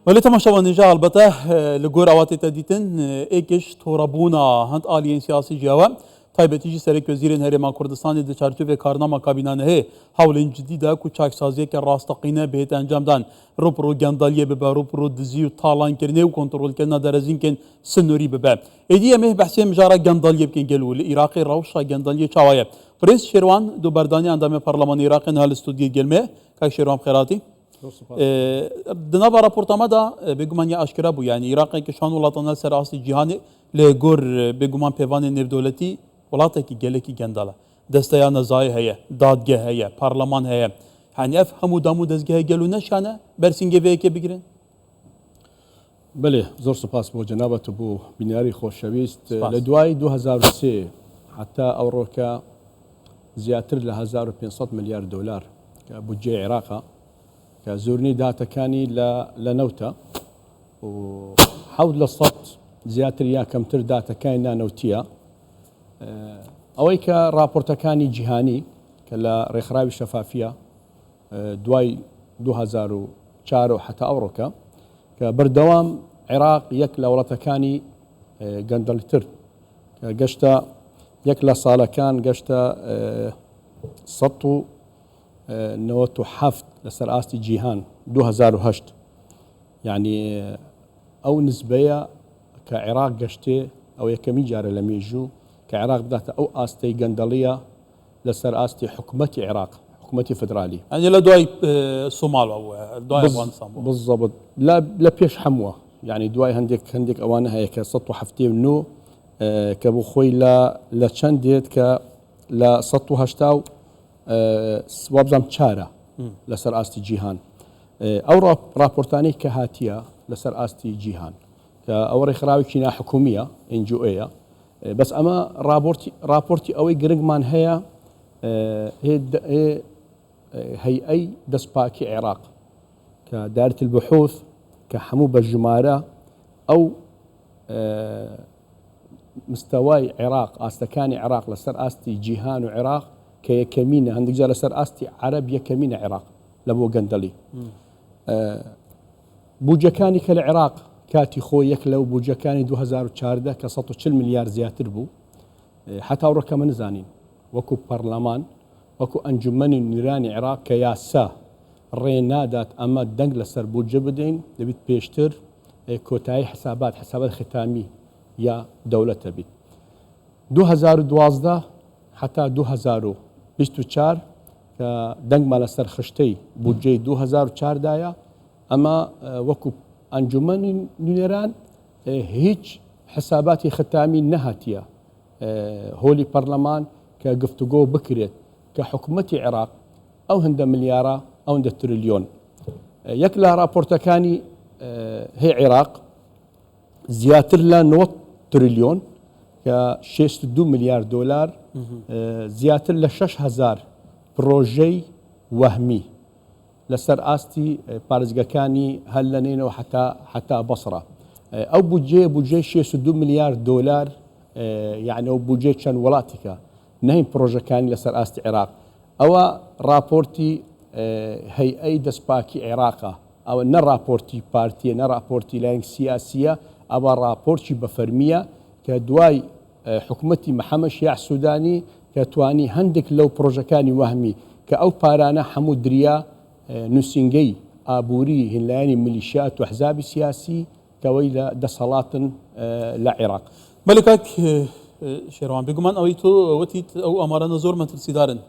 Belê temaşevan nêja elbete li gor ewa tête dîtin êkiş torebûna hind aliyên siyasî jî ew e. Taybetî jî serekwezîrên Herêma Kurdistanê di çarçovê karnama kabînanehê hewlên cidî de ku çaksaziyeke rasteqîne bihête encamdan, rû bi rû gendeliyê bibe, rû bi rû dizî û talankirinê û kontrolkirina derezînkên sinorî bibe. Êdî em ê behsê mijara gendeliyê bikin gelo li Iraqê rewşa gendeliyê çawa ye? Birêz Şêrwan Doberdanî endamê Parlemanê Iraqê niha li studyoyê gel me ye. Kak Şêrwan bi xêr hatî. Di nava raporta me de bêguman ya aşkera bû yanî Iraqê ki şan welatan li ser astî cîhanê li gor bêguman pêvanên nêvdewletî welatekî gelekî gendal e. Desteya nezayê heye, dadgeh heye, parleman heye. Yanî ev hemû dam û dezgehê gel û neşane bersîngê vê yekê bigirin? Belê, zor spas bo cenaba tu bo bînarî xoşewîst. Li dwayî 2003 heta ew roka زیاتر لە 1500 ملیار دۆلار کە بودجەی عێراقە کە زۆرینەی داهاتەکانی لە لە نەوتە و 7% زیاتر یا کەمتر داتەکانی نانەوتیە ئەوەی کە راپۆرتەکانی جیهانی کە لە ڕێکخراوی شەفافیە دوای 2004 و حتا ئەوڕۆکە کە بەردەوام عێراق یەک لە وڵاتەکانی گەندەڵتر کە گەشتە یەک لە ساڵەکان گەشتە 197 لەسەر ئاستی جیهان 2008 یعنی ئەو نسبەیە کە عێراق گەشتێ ئەو یەکەمین جارە لە مێژوو کە عێراق بداتە ئەو ئاستەی گەندەڵیە لەسەر ئاستی حکومەتی عێراق حکومەتی فدرالی. یانی لە دوای سۆماڵ بووە دوای ئەفغانستان بووە. بالضبط لە لە پێش هەمووە یعنی دوای هەندێک هەندێک ئەوانە هەیە کە 179 کە بۆ خۆی لە لە چەند دێت کە لە 180 و وابزانم چارە لەسەر ئاستی جیهان ئەو راپۆرتانەی کە هاتیە لەسەر ئاستی جیهان کە ئەوە ڕێکخراوێکی ناحکومیە NGO یە بەس ئەمە ڕابۆرتی ڕاپۆرتی ئەوەی گرنگمان هەیە هەیئەی دەستپاکی عێراق کە دارت البحوث کە هەموو بە ژمارە ئەو مستەوای عێراق ئاستەکانی عێراق لەسەر ئاستی جیهان و عێراق کە یەکەمینە هەندێک جار لەسەر ئاستی عەرەب یەکەمینە عێراق لە بۆ گەندەڵی بودجەکانی کە لە عێراق کاتی خۆی یەک لەو بودجەکانی 2014 کە 140 ملیار زیاتر بوو حتا ڕۆکە من نزانین وەکو پەرلەمان وەکو ئەنجومەنی نوێنەرانی عێراق کە یاسا ڕێ نادات ئەمە دەنگ لەسەر بودجە بدەین دەبیت پێشتر کۆتایی حسابات حسابات ختامی یا دەولەتە بیت 2012 حتا 2024 کە دەنگمان لەسەر خشتەی بودجەی 2004 دایە ئەمە وەکو ئەنجومەنی نوێنەران هیچ حساباتی ختامی نەهاتیە هۆلی پەرلەمان کە گفتوگۆ بکرێت کە حکومەتی عێراق ئەو هەندە ملیارە ئەوەندە ترلیۆن یەک لە راپۆرتەکانی هەی عێراق زیاتر لە 90 ترلیۆن کە 62 ملیار دۆلار زیاتر لە 6000 پرۆژەی وەهمی لەسەر ئاستی پارێزگەکانی هەر لە نەینەوە حتا حتا بەسڕە ئەو بودجەیە بودجەی 62 ملیار دۆلار یعنی ئەو بودجەی چەند وڵاتیکە نەهین پرۆژەکانی لەسەر ئاستی عێراق ئەوە راپۆرتی هەیئەی دەستپاکی عێراقە ئەوە نە راپۆرتی پارتیە نە راپۆرتی لایەنگ سیاسیە ئەوە راپۆرتی بە فەرمیە کە دوای حکومەتی محەمەد شیاع سودانی کە توانی هەندێک لەو پرۆژەکانی وەهمی کە ئەو پارانە هەموو دریا نوسینگەی ئابووری هینلایەنی میلیشیات و ئەحزابی سیاسی کەوەی لە دەسەڵاتن لە عێراق. بەلێ کاک شێروان بێگومان ئەوەی تۆ وتیت ئەو ئامارانە زۆر مەترسیدارن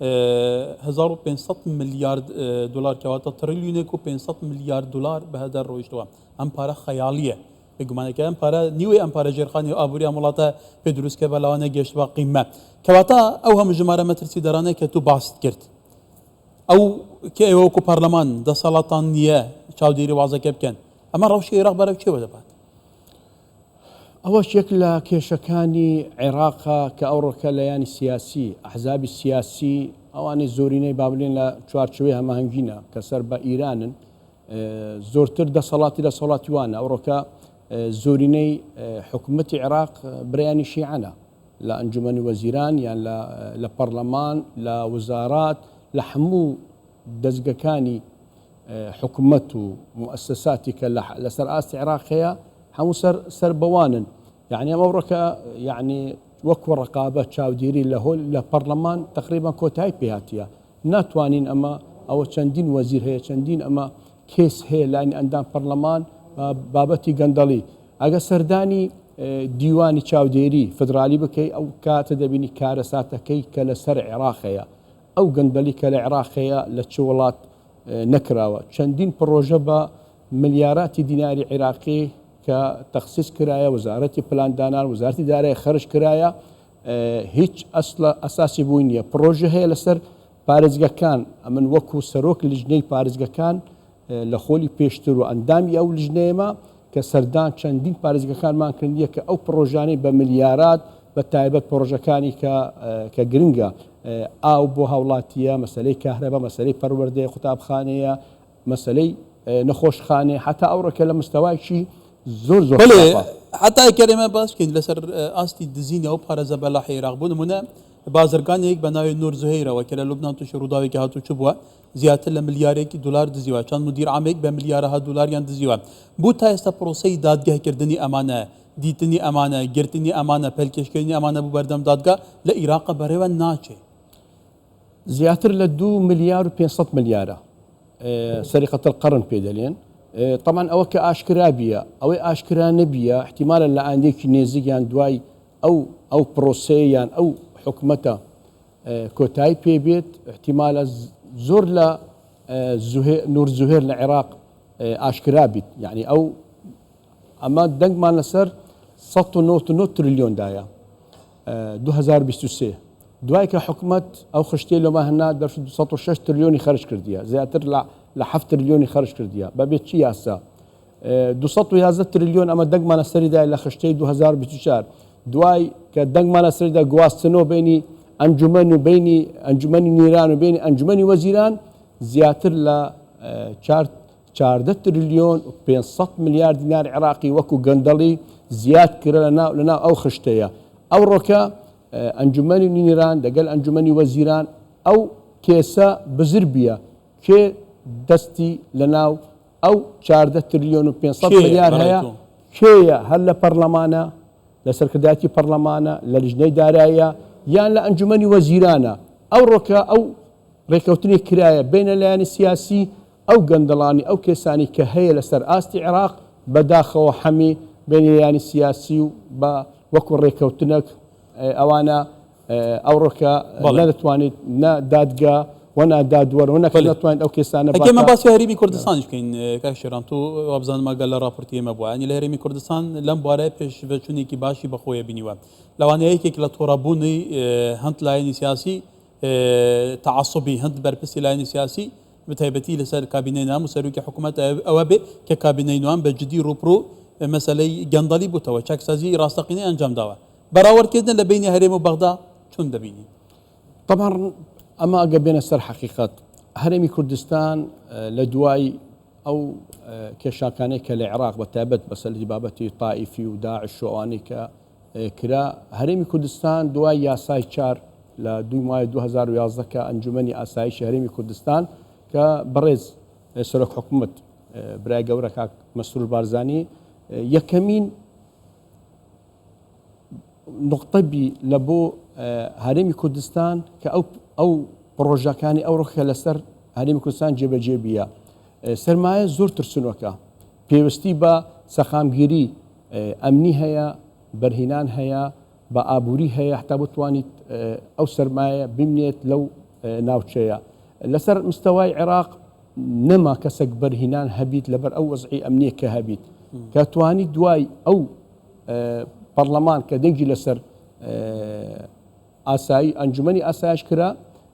1500 ملیارد دلار کەواتە تڕیلیونێک و 500 ملیارد دلار بە هەدەر ڕۆیشتووە ئەم پارە خەیاڵیە بێگومانەکە ئەم پارە نیوەی ئەم پارە ژێرخانی و ئابووری ئەم وڵاتە پێ دروست کە بە لەوانە گەشت بە قیمە کەواتە ئەو هەموو ژمارە مەترسیدارانەی کە تو باست کرد ئەو کە ئێوە وەکو پەرلەمان دەسەڵاتان نییە چاودێری وازەکە بکەن ئەمە ڕەوشی عێراق بەرەو چێوە دەبات؟ ئەوەش یەک لە کێشەکانی عێراقە کە ئەوڕۆکە لایەنی سیاسی، ئەحزابی سیاسی ئەوانەی زۆرینەی با بڵێن لە چوارچێوەی هەماهەنگینە کە سەر بە ئیرانن زۆرتر دەسەڵاتی لە سەڵاتی وانە ئەوڕۆکە زۆرینەی حکوومەتی عێراق برایانی شیعەنە لە ئەنجومەنی وەزیران یان لە پەرلەمان لە وزارات لە هەموو دەزگەکانی. حکومەت و موئەسەساتی کە لەسەر ئاستی عێراق هەیە هەموو سەر سەر بەوانن یعنی ئەم ئەوڕۆکە یعنی وەکو ڕقابە چاودێری لە هۆل لە پەرلەمان تقریبا کۆتایی پێهاتیە ناتوانین ئەمە ئەوە چەندین وەزیر هەیە چەندین ئەمە کێس هەیە لانی ئەندام پەرلەمان بابەتی گەندەڵی ئەگە سەردانی دیوانی چاودێری فدرالی بکەی ئەو کاتە دەبینی کارەساتەکەی کە لەسەر عێراق هەیە ئەو گەندەلی کە لە عێراق هەیە لە چ وڵات نەکراوە چەندین پڕۆژە بە ملیاراتی دیناری عێراقی کە تەخسیس کرایە وەزارەتی پلاندانان وەزارەتی دارای خەرج کرایە هیچ ئەسلە ئەساسی بووی نییە پڕۆژە هەیە لەسەر پارێزگەکان ئەمن وەکو سەرۆک لجنەی پارێزگەکان لە خۆلی پێشتر و ئەندامی ئەو لجنەیەمە کە سەردان چەندین پارێزگەکانمان کردیە کە ئەو پڕۆژانەی بە ملیارات بە تایبەت پڕۆژەکانی کە کە گرنگە ئاو بۆ هاوڵاتیە مەسەلەی کەهرەبا مەسەلەی پەروەردەیە قوتابخانەیە مەسەلەی نەخۆشخانەیە حتا ئەوڕۆکە لە مستەوایکی زۆر زۆر بەڵێ خراپە. حتا ئەگەر ئێمە باس بکەین لەسەر ئاستی دزینی ئەو پارە زەبەلاحی عێراق بۆ نمونە بازرگانێک بە ناوی نور زوهەیرەوە کە لە لوبنان تووشی ڕووداوێکی هاتوچو بووە زیاتر لە ملیارێک دولار دزیوە، چەند مودیر عامێک بە ملیارەها دولاریان دزیوە. بۆ تا ئێستا پرۆسەی دادگهکردنی ئەمانە، دیتنی ئەمانە، گرتنی ئەمانە، پەلکێشکردنی ئەمانە بۆ بەردەم دادگا لە ئیراق بەڕێوە ناچێ؟ زیاتر لە دوو ملیار و 500 ملیارە سەریقەت القرن پێ دەلێن طبعا ئەوە کە ئاشکرا بیە ئەوەی ئاشکرا نەبیە احتیمالە لە ئایندەیەکی نێزیک یان دوای ئەو ئەو پرۆسەیە یان ئەو حکومەتە کۆتایی پێ بێت احتیمالە زۆر لە نور زوهێر لە عێراق ئاشکرا بیت یعنی ئەو ئەمە دەنگمان لەسەر 199 تریلیۆن دایە 2023 دوای کە حکومت ئەو خشتەی لەمە هەنا دەرچوو 206 تریلیۆنی خرج کردیە زیاتر لە 7 تریلیۆنی خرج کردیە بەبێت چی یاسا 211 تریلیۆن ئەمە دەنگمان لەسەری دای لە خشتەی 2024 دوای کە دەنگمان لەسەری دا گواستنەوە بینی ئەنجومەن و بینی ئەنجومەنی نوێنەران و بینی ئەنجومەنی وەزیران زیاتر لە 14 تریلیۆن و 500 ملیار دینار عێراقی وەکو گەندەڵی زیاد کرا لە ناو ئەو خشتەیە ئەوڕۆکە ئەنجومەنی نوێنەران دەگەل ئەنجومەنی وەزیران ئەو کێسە بزر بیە کێ دەستی لە ناو ئەو 14 تریلیۆن و 500 کێیە ملیار بەڕای هەیە تۆ؟ کێیە هەر لە پەرلەمانە لە سەرکردایەتی پەرلەمانە لە لیژنەی داراییە یان لە ئەنجومەنی وەزیرانە ئەوڕۆکە ئەو ڕێکەوتنی کرایە بینە لایەنی سیاسی ئەو گەندەڵانی ئەو کێسانی کە هەیە لەسەر ئاستی عێراق بەداخەوە حەمی بینە لایەنی سیاسی و بە وەکو ڕێکەوتنەک ئەوانە ئەوڕۆکە بەڵێ. نە دەتوانیت نە دادگا و نە دادوەر و نە کەس بەڵێ. نەتوانێت ئەو کێسانە ئەگەر ئێمە باتە باسی هەرێمی کوردستانیش بکەین کاک شێران تۆ وابزانم ئاگات لە ڕاپۆرتی ئێمە بووە یانی لە هەرێمی کوردستان لەم بوارە پێشڤەچوونێکی باشی بەخۆیە بینیوە لەوانەیە یەکێک لە توڕەبوونی هەند لایەنی سیاسی تەعەسوبی هەند بەرپرسی لایەنی سیاسی بەتایبەتی لەسەر کابینەی نام و سەرۆکی حکوومەت ئەوە بێ کە کابینەی نوام بە جدی ڕووبڕوو مەسەلەی گەندەڵی بووتەوە چاکسازی ڕاستەقینەی ئەنجام داوە بەراوردکردن لە بەینی هەرێم و بەغدا چۆن دەبینی؟ تەبعەن ئەمە ئەگەر بێنە سەر حەقیقەت هەرێمی کوردستان لە دوای ئەو کێشاکانەی کە لە عێراق بە تایبەت بەسەلەی بابەتی تائیفی و داعش و ئەوانەی کە کرا هەرێمی کوردستان دوای یاسای چار لە دوی مای 2011 کە ئەنجومەنی ئاسایشی هەرێمی کوردستان کە بەڕێز سەرۆک حکومەت برای گەورە کاک مەسرور بارزانی یەکەمین نوقتە بی لە بۆ هەرێمی کوردستان کە ئەو ئەو پڕۆژەکانی ئەو ڕۆخە لەسەر هەرێمی کوردستان جێبەجێ بیە سەرمایە زۆر ترسنۆکە پێویستی بە سەقامگیری ئەمنی هەیە بەرهینان هەیە بە ئابووری هەیە هەتا بتوانیت ئەو سەرمایە بمێنێت لەو ناوچەیە لەسەر مستەوای عێراق نەما کەسێک بەرهینان هەبیت لەبەر ئەو وەزعی ئەمنیە کە هەبیت کە توانی دوای ئەو پەڕلەمان کە دەنگی لەسەر ئاسایی ئەنجومەنی ئاسایش کرا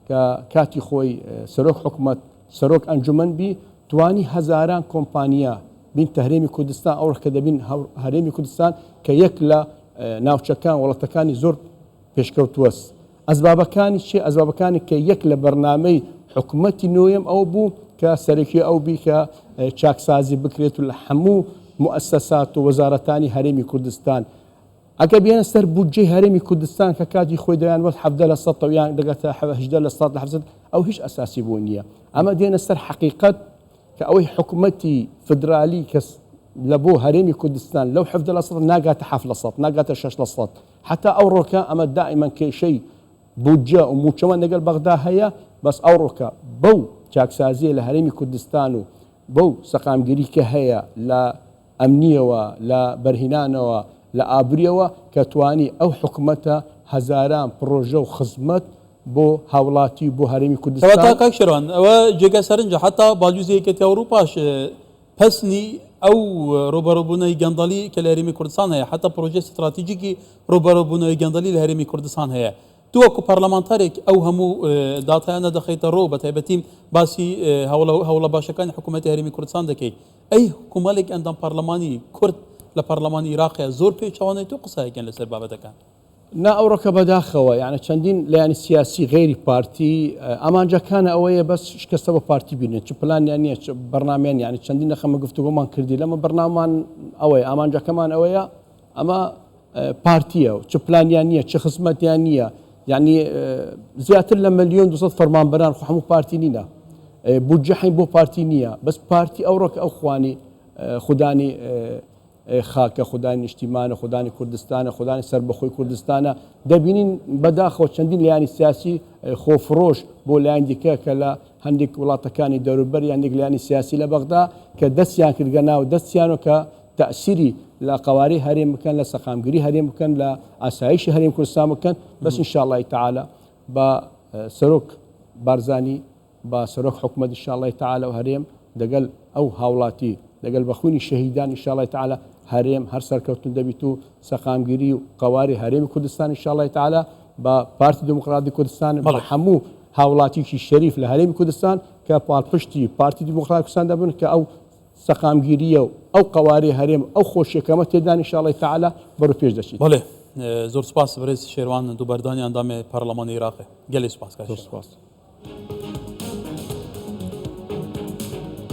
کە کاتی خۆی سەرۆک حکومەت سەرۆک ئەنجومەن بی توانی هەزاران کۆمپانیا بین تەهرێمی کوردستان ئەو کە دەبین هەرێمی کوردستان کە یەک لە ناوچەکان وڵاتەکانی زۆر پێشکەوتووەس. ئەسبابەکانی چیە؟ ئەسبابەکانی کە یەک لە بەرنامەی حکومەتی نۆیەم ئەوە بوو کە سەرەکی ئەو بی کە چاکسازی بکرێت و لە هەموو موئەسەسات و وەزارەتانی هەرێمی کوردستان ئەگەر بێنە سەر بودجەی هەرێمی کوردستان کە کاتی خۆی دەیان وت 17 لە سەد یان دەگاتە 18 لە سەد لە 7 ئەو هیچ ئەساسی بۆ نییە. ئەمە دێنە سەر حەقیقەت. کە ئەوەی حکومەتی فدرالی کە لە بۆ هەرێمی کوردستان لەو 17 لە سەد ناگاتە 7 لە سەد ناگاتە 6 لە سەد حتا ئەوڕۆکە ئەمە دائیمەن کێشەی بودجە و موچەمان لەگەل بەغدا هەیە بەس ئەوڕۆکە بەو چاکسازیە لە هەرێمی کوردستان و بەو سەقامگیری کە هەیە لە ئەمنیەوە لە بەرهینانەوە لە ئابوریەوە کە توانی ئەو حکومەتە هەزاران پڕۆژە و خزمەت بۆ هاوڵاتی و بۆ هەرێمی کوردستان. کەواتە کاک شێروان ئەوە جێگای سەرنجە حەتا باڵیوزی یەکێتی ئەوروپاش پەسنی ئەو ڕووبەڕووبوونەوەی گەندەڵی کە لە هەرێمی کوردستان هەیە، حەتا پڕۆژەی ستراتیجیکی ڕووبەڕووبوونەوەی گەندەڵی لە هەرێمی کوردستان هەیە. تۆ وەکو پەرلەمانتارێک ئەو هەموو داتایانە دەخەیتە ڕوو، بەتایبەتی باسی هەوڵە باشەکانی حکوومەتی هەرێمی کوردستان دەکەی، ئەی کۆمەڵێک ئەندام پەرلەمانی کورد لە پەرلەمانی ئیراقیا زۆر پێچەوانەی تۆ قسە ئەکەن لەسەر بابەتەکان؟ نا ئەوڕۆکە بەداخەوە یعنی چەندین لایەنی سیاسی غەیری پارتی ئامانجەکانە ئەوەیە بەس شکستە بە پارتی بینن چ پلانیان نییە چ بەرنامیان یعنی چەندین نەخەمە گفتوگۆمان کردی لەمە بەرنامان ئەوەیە ئامانجەکەمان ئەوەیە ئەمە پارتیە و چ پلانیان نییە چ خزمەتیان نییە یعنی زیاتر لە ملیۆن 200 فەرمانبەران خۆ هەموو پارتی نینە بودجە حین بۆ پارتی نییە بەس پارتی ئەوڕۆکە ئەو خوانی خودانی خاکە، خودانی نیشتیمانە، خودانی کوردستانە، خودانی سەربەخۆی کوردستانە، دەبینین بەداخەوە چەندین لایەنی سیاسی خۆفرۆش بۆ لایەن دیکە کە لە هەندێک وڵاتەکانی دەوروبەر یان هەندێک لایەنی سیاسی لە بەغدا کە دەستیان کردگە ناو دەستیان و کە تەئسیری لە قەوارەی هەرێم بکەن لە سەقامگیری هەرێم بکەن لە ئاسایشی هەرێم کوردستان بکەن بەس ان شاء اللە تعالی بە سەرۆک بارزانی با سەرۆک حکومەت ان شاء اللە تعالی و هەرێم دەگەل ئەو هاوڵاتی دەگەل بە خوینی شەهیدان ان شاء اللە تعالی هەرێم هەر سەرکەوتن دەبیت و سەقامگیری و قەواری هەرێمی کوردستان ان شاء اللە تعالی بە پارتی دیموکراتی کوردستان بە هەموو هاوڵاتیکی شەریف لە هەرێمی کوردستان کە پاڵپشتی پارتی دیموکراتی کوردستان دەبن کە ئەو سەقامگیریە و ئەو قەوارەی هەرێم ئەو خۆشیە کەمە تێدان ان شاء اللە تعالی بەرەو پێش دەچیت. بەڵێ زۆر سوپاس بەرێز شێروان دووبەردانی ئەندامی پەڕلەمانی ئیراقێ گەلێ سوپاس کاک زۆر شێروان. سوپاس.